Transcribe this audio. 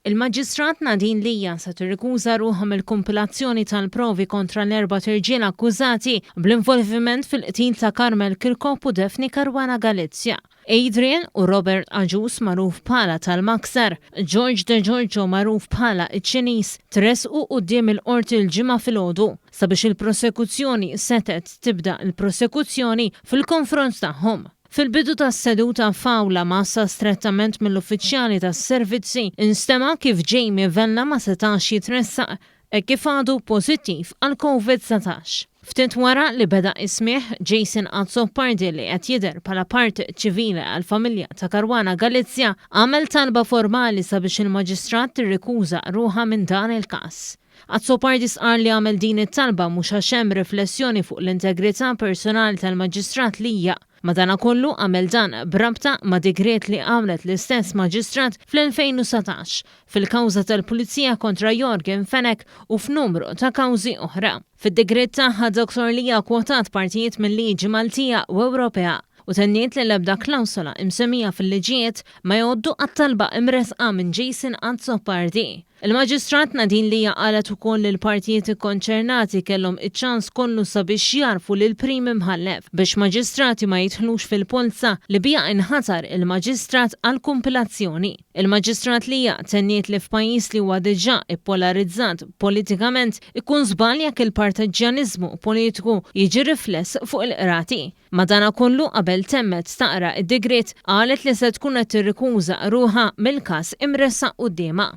Il-Maġistrat Nadine Lia se tirrikuża ruħha mill-kumpilazzjoni tal-provi kontra l-erbat irġiel akkużati bl-involviment fil-qtil ta' Carmel Kirkop u Daphne Caruana Galizia. Adrian u Robert Agius magħruf bħala tal-Maksar, George De Giorgio magħruf bħala iċ-Ċiniż tressqu quddiem il-Qorti l-Ġimgħa filgħodu sabiex il-prosekuzzjoni setgħet tibda l-prosekuzzjoni fil-konfront tagħhom. Fil-bidu tas-seduta f'awla mgħassa strettament mill-uffiċjali tas-servizzi, instema' kif Jamie Vella ma setax jitressaq hekk kif għadu pożittiv għall-Covid 19. Ftit wara li beda is-smigħ, Jason Azzopardi li qed jidher bħala parte ċivile għall-familja ta' Caruana Galizia għamel talba formali sabiex il-Maġistrat tirrikuża ruħha minn dan il-każ. Azzopardi stqarr li għamel din it-talba mhux għax hemm riflessjoni fuq l-integrità personali tal-Maġistrat Lia. Madanakollu għamel dan b'rabta ma' digriet li għamlet l-istess Maġistrat fl-2019 fil-kawża tal-Pulizija kontra Yorgen Fenech u f'numru ta' kawżi oħra. Fid-digriet tagħha Dottor Lia kkwotat partijiet mil-liġi Maltija u Ewropea u tenniet li l-ebda klawsola imsemmija fil-liġijiet ma jgħoddu għat-talba imressqa minn Jason Azzopardi. Il-Maġistrat Nadine Lia qalet ukoll li l-partijiet ikkonċernati kellhom iċ-ċans kollu sabiex jgħarrfu lill-Prim Imħallef biex maġistrati ma jidħlux fil-polza li biha inħatar il-maġistrat għall-kumpilazzjoni. Il-Maġistrat Lia tenniet li f'pajjiż li huwa diġà ippolarizzat politikament ikun żball jekk il-partiġġjaniżmu politiku jiġi rifless fuq il-qrati. Madanakollu qabel temmet taqra d-digriet qalet li se tkun qed tirrikuża ruħha mill-każ imressaq quddiemha.